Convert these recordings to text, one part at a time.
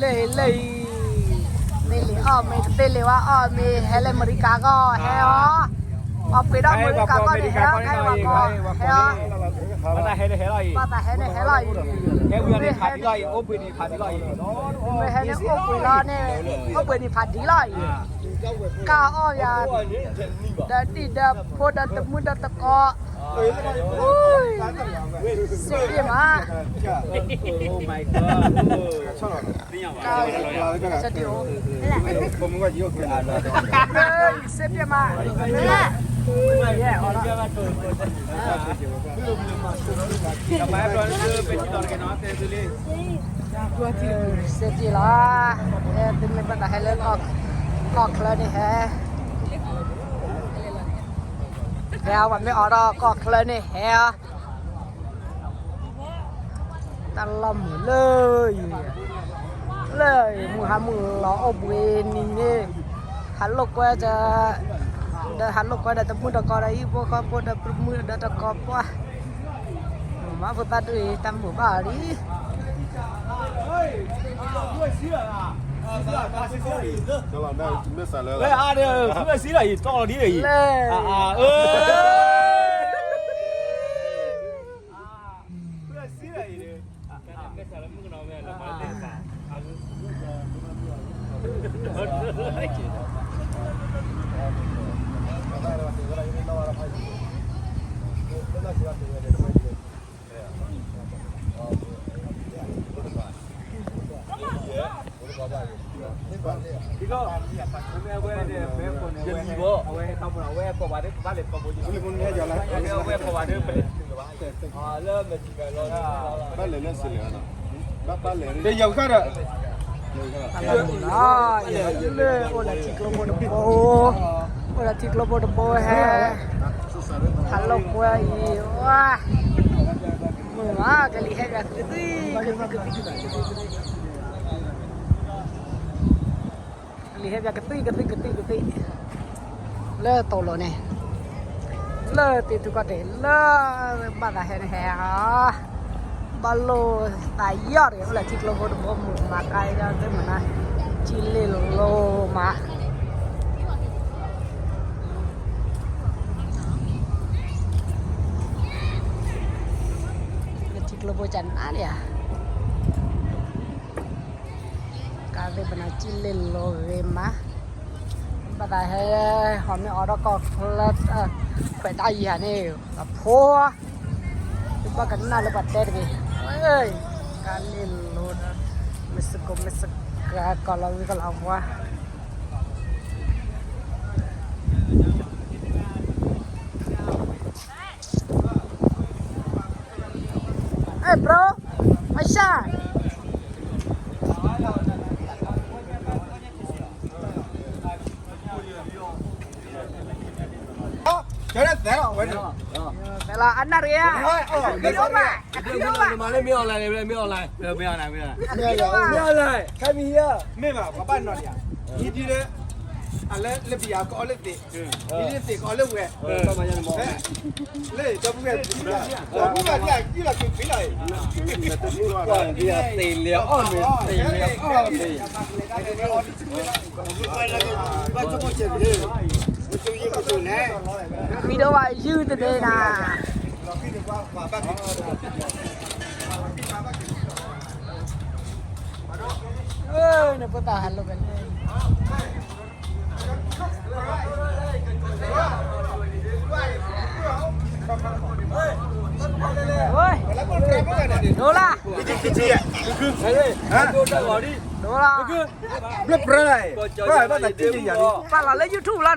လၢအံၤ သ့လံာ်အီၣ်မ့ၤ တသ့လံာ်ဝဲအီၣ်မ့ၤ ဟဲလၢအမဲရကၤကီၢ် ဟဲအီၤ, ပှၤပှ့ၤဒီးအမဲရကၤကီၢ်န့ၣ် ဟဲအီၤ ကဲဝဲကီၢ် ဟဲအီၤ, ဘၣ်သးဟဲန့ၣ်ဟဲလီၤအံၤ, မ့ၢ်ဟဲန့ၣ်အိၣ်ပှ့ၤလီၤန့ၣ် အိၣ်ပှ့ၤန့ၣ်ဖးဒံးလီၤအံၤ, ကၢ်အီၣ်ယၤ ဒီးတံၢ်ဒီးဖိဒီးတမုၣ်ဒီးတကိး စ့ပ့ၢ်မး, စ့ပ့ၢ်မး, စ့ပ့ၢ်လီၤ, သုမ့ၢ်ဘၣ်သးဟဲလၢ ကီၢ်ချၢန့ၣ်ဟဲ, ဟဲအီၤ ပှၤမ့ၢ်အိးထီၣ်ကီၢ်ချၢန့ၣ်ဟဲအီၤ တၢ်လီၢ်မုာ်လၢယံၤ, လၢမုၢ်ဟါမုၢ်လီၤအိၣ်ဘှံးနံၤန့ၣ်, ဟးလိာ်ကွဲ, ဒီးဟးလိာ်ကွဲဒီးတမုၣ်တကိးဒီးဟံၣ်ဖိဃီဖိဒီးတမုၣ်ဒီးတကိးပှၢ်, မၤဖိသၣ်ဒုးအံၤ တၢ်မုာ်ဘၣ်အီၤလံ. တၢ်လီၢ်မုာ်လီၤ, ယလၢအိၣ်လၢထံကျိဖိတဘိ, အိၣ်လၢထံကျိဖိတဘိဟဲ, ဟးလိာ်ကွဲအံၤ, ဝါ, မုာ်လီၤ, ကလံၤဟဲပၠးကသံၣ်, ကလံၤဟဲပၠးကသံၣ်ကသံၣ်ကသံၣ်ကသံၣ်, လၢတိၤလိၤန့ၣ်, လၢသ့ၣ်ထူၣ်ကီၢ်တ့ၢ် လၢဘၣ်သးဟဲန့ၣ်ဟဲဧါ, ဘၣ်လိာ်သးယီၢ်တဂ့ၤ အိၣ်လၢထံကျိဖိတဘိမုာ်မးကါယီၢ်သ့ၣ်မနၤ, ကံလ့လိၤမး, လၢထံကျိဖိကနၣ်လံဧါ ကါသ့ၣ်ပနၤ ကံလ့လိၤဂ့ၤမး, ဘၣ်သးဟဲ, ဟီမ့ၢ်အိးထီၣ်ကီၢ်ချၢ, ခွဲးတၢ်ယၤန့ၣ်, အဖိ, သုဘၣ်ကနၣ်လၢပှၤတဲတဂ့ၤ, ကါလ့လိၤဒီး, မ့ၢ်စကိးမ့ၢ်စကၤ ကီၤလီၤဝံၤကီၤလီၤဝါ Hey bro, Aisha. သဲလီၤအနၣ်ရံၣ်ဧါ, မ့ၢ်အိၣ်ဘၣ်, မ့ၢ်အိၣ်ဘၣ်, မ့ၢ်အိၣ်ဘၣ်, မ့ၢ်အိၣ်ဘၣ်, မ့ၢ်အိၣ်ဘၣ်, ပှၤဘၣ်နီၢ်ဒံးဧါ, ဒ်လၢ, အလၢလၢပယီၤကအီၣ်လၢသ့ၣ်, ဒ်လၢသ့ၣ်ကအီၣ်လၢဝဲ, လၢဒီပုၢ်ဝဲၢ်, ဒီပုၢ်ဝဲၢ်ဒ်အကံၣ်လီၤက့ၤဖံးလီၤအံၤ, သ့ၣ်လဲၤအီၣ်မ့ၢ်သ့ၣ်လဲၤအီၣ်မ့ၢ် မံၤဒိၣ်ဝဲယုၢ်တဒ့နၤ, နဖိသၣ်ဟးလိာ်ကွဲ, ဒိလၢ, ဒိလၢ, ဘျၢပြၢ, ဘၣ်သးတံၢ်ယၤ, ပာ်လီၤလၢ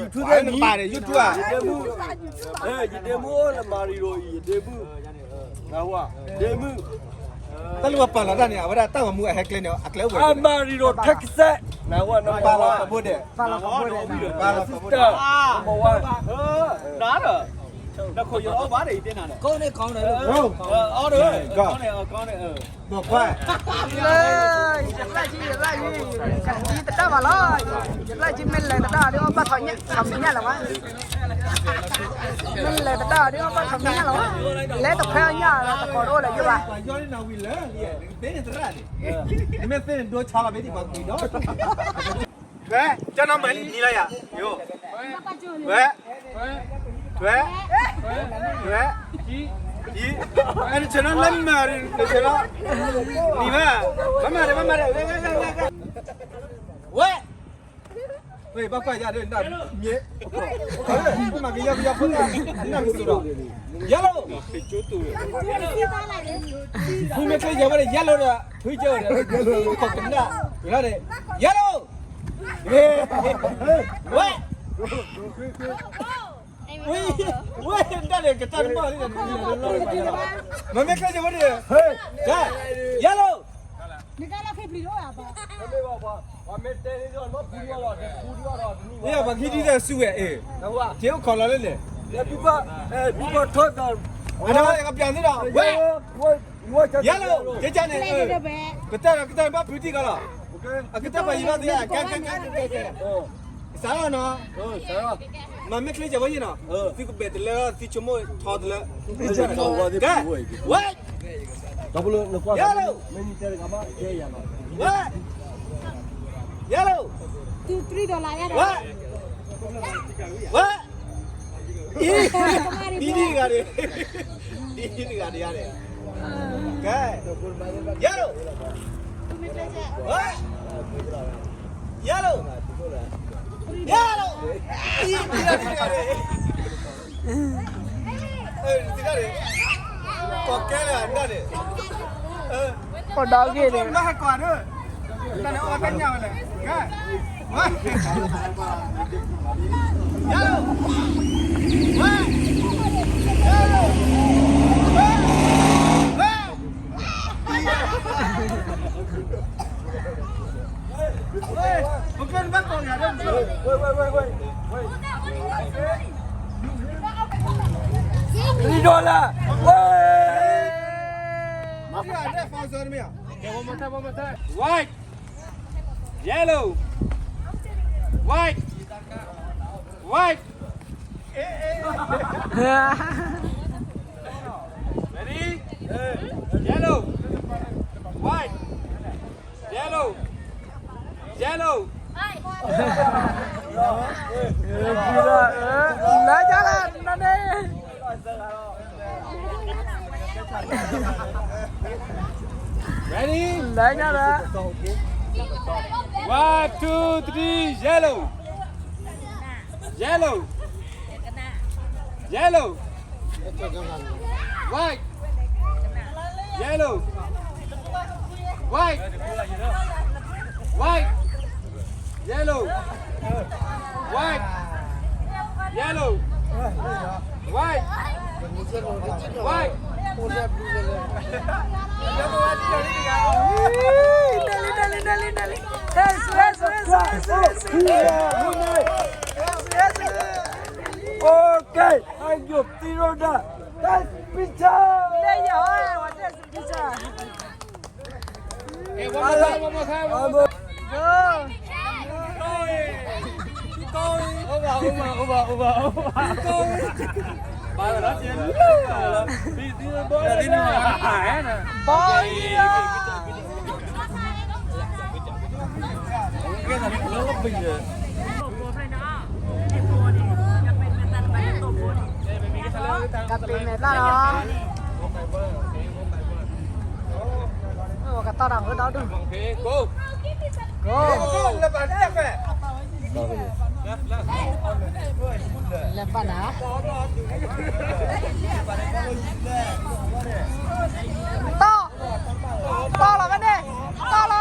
YouTube လီၤနီၤ, YouTube သ့ၣ်နံၤ, ယဒ့မုၣ်, ယဒ့မုၣ်အိၣ်လၢမၤရံၤရိၤအံၤ ယဒ့မုၣ်, ဒ့မုၣ်, တၢ်လၢပှၤပာ်လီၤတၢ်န့ၣ် အဝဲဒၣ်တၢ်ဂီၤမူအဟဲကျဲန့ၣ် အကျဲအိၣ်ဝဲ, အမၤရံၤရိၤ Texas, နဝဲ, ပာ်လီၤသးဘိဒဲး, ပာ်လီၤသးဘိဒဲး, နဒီး, နခိၣ်ယအီၣ်ဘၣ်ဒီး ယတဲနၤဒီး ကိးန့ၣ်ကိးန့ၣ် အီၣ်ဒီး ကိးန့ၣ် ကိးန့ၣ် ဘီကွၢ် ယသရၣ်ကြီး ယသရၣ်ကြီး ကသံတတၢ်ဘၣ်လီၤ ယသရၣ်ကြီး မ့ၢ်လဲၤတတၢ်ဒီး အီၣ်ဘၣ်ထီၣ်ညၣ် ထီၣ်မံၤညၣ်လၢၤဝဲ မ့ၢ်လဲၤတတၢ်ဒီး အီၣ်ဘၣ်ထီၣ်မံၤညၣ်လၢၤဝဲ လဲၤတခွဲအီၣ်ညၣ် တကိးတအိၣ်လၢၤယဘၣ် မ့ၢ်သ့န့ၣ်ဒိဆါလီၤ မ့ၢ်ဒံးပှၤကွံာ်ဒီး ထွဲ ကၢ်နီၢ်မၤလံနံၤလီၤယၤ ယိ ထွဲ ထွဲ ထွဲ ယံ အဲ နဆဲးနီၣ်လၢမၤ နဆဲးနီၣ် နံၤမး ဘၣ်မၤဒီး ဘၣ်မၤဒီး ဝဲ ဝဲ ဘၣ်ကွၢ်ယၤဒီး နမ့ၢ် မၤကယီကယီဖိသၣ် နမ့ၢ်စိၤဒီး ယဲလိာ် ဖုမ့ၢ်ချ့ယၤဝဲဒီး ယဲလိာ်ဒီး ဖုကၢဝဲဒီး ကနၣ် ဝဲဒီး ယဲလိာ် ဝဲ ဝဲ ဝဲ ဒၣ်န့ၣ် ကတၢၢ်တမီၢ်လံ မ့မ့ၢ်ကျဲယဝဲန့ၣ် ယဲလိာ် ပှၤကဟံးဒ်သိးစုဝဲ အ့ၣ် က့အိၣ်ခိးလီၤလၢန့ၣ် အနီၢ်ကပျၢ်သ့ဒီး ဝဲ ယဲလိာ် ကကန့ၣ် ကတၢၢ်ဒီး ကတၢၢ်ဘၣ်ဖုတံၢ်ကီးလီၤ အကတၢၢ်ပှၤယံၤဘၣ်သ့ ကဲ ကဲ ကဲ ကဲ ကဲ စးထီၣ်နီၤ မ့မ့ၢ်ချ့ယဝဲယဲနီၤ သုကဘဲၣ်တလၢ သုဆိကမိၣ်ထီတလၢ ကဲ ဝဲ ယဲလိာ် ဝဲ ယဲလိာ် ဝဲ ဝဲ အံၤ ဒ်တဂၤန့ၣ် ဒ်တဂၤန့ၣ်ယါန့ၣ် ကဲ ယဲလိာ် ဝဲ ယဲလိာ် ယဲလိာ် အံၤ ဒ်တဂၤန့ၣ် တဂၤန့ၣ် ကီၢ်ကဲလၢဒၣ်န့ၣ် ကီၢ်ဒီးဂ့ၢ်န့ၣ် မၤဟးကွၢ်ဒီး တၢ်န့ၣ်အီၣ်တၢ်ညၣ်ဝဲလဲၣ် ကဲ ဝဲ ယဲလိာ် ဝဲ ယဲလိာ် ဝဲ ဝဲ Three dollar. White, yellow, white, white. Ready? Yellow, white, yellow, yellow. လၢညါလၢနန့ၣ် Ready? လၢညါလၢ One, two, three, yellow. Yellow. Yellow. White. Yellow. White. White. Yellow. White. Yellow. White. White. Dale, dale, dale, dale. Eso, eso, eso, eso, eso. Eso, eso. Ok, año, tiro, da. That's pizza. There you are. That's pizza. Hey, one more time, one more time, one more time. Go. Over, over, over, over, over. Bye. Cà phê mệt lắm đó. Ủa, cái to đằng đó đừng. Go. Go. Left, left. Left, left. Left, left. To. To là vấn đề. To là.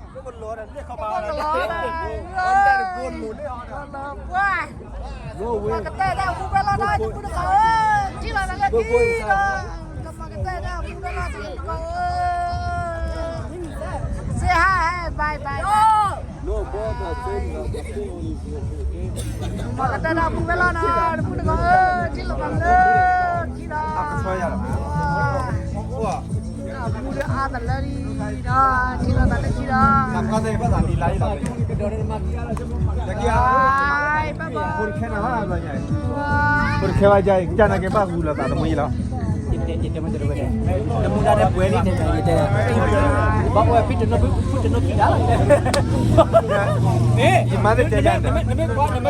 ကလီၤ, ပှၤ, ပှၤကတဲတၢ်အိၣ်မူဖဲလီၤနီၤ တပူၤတကီၢ်ဧၢ, ထံၣ်လီၤနၤလၢခံဒီး, ပှၤကတဲတၢ်အိၣ်မူဖဲလီၤတပူၤတကီၢ်ဧၢ, say hi, bye bye, ပှၤကတဲတၢ်အိၣ်မူဖဲလီၤနီၤ တပူၤတကီၢ်ဧၢ, ထံၣ်လီၤနၤလၢခံဒီး အမူဒီးအါတလၢလံဒီး, ထံၣ်လိာ်သးလၢခံဒီး, ဘၣ်ဘၣ်, ဘၣ်ဘၣ်, ဘၣ်ဘၣ်, နမူဒါန့ၣ်ပှဲၤလံ, ဘၣ်ဝဲဖံတနီၤဖံတနီၤခံဒါလီၤ, ယမၤသ့ၣ်တဲယၤန့ၣ်, နမ့ၢ်ကွၢ်န့ၣ်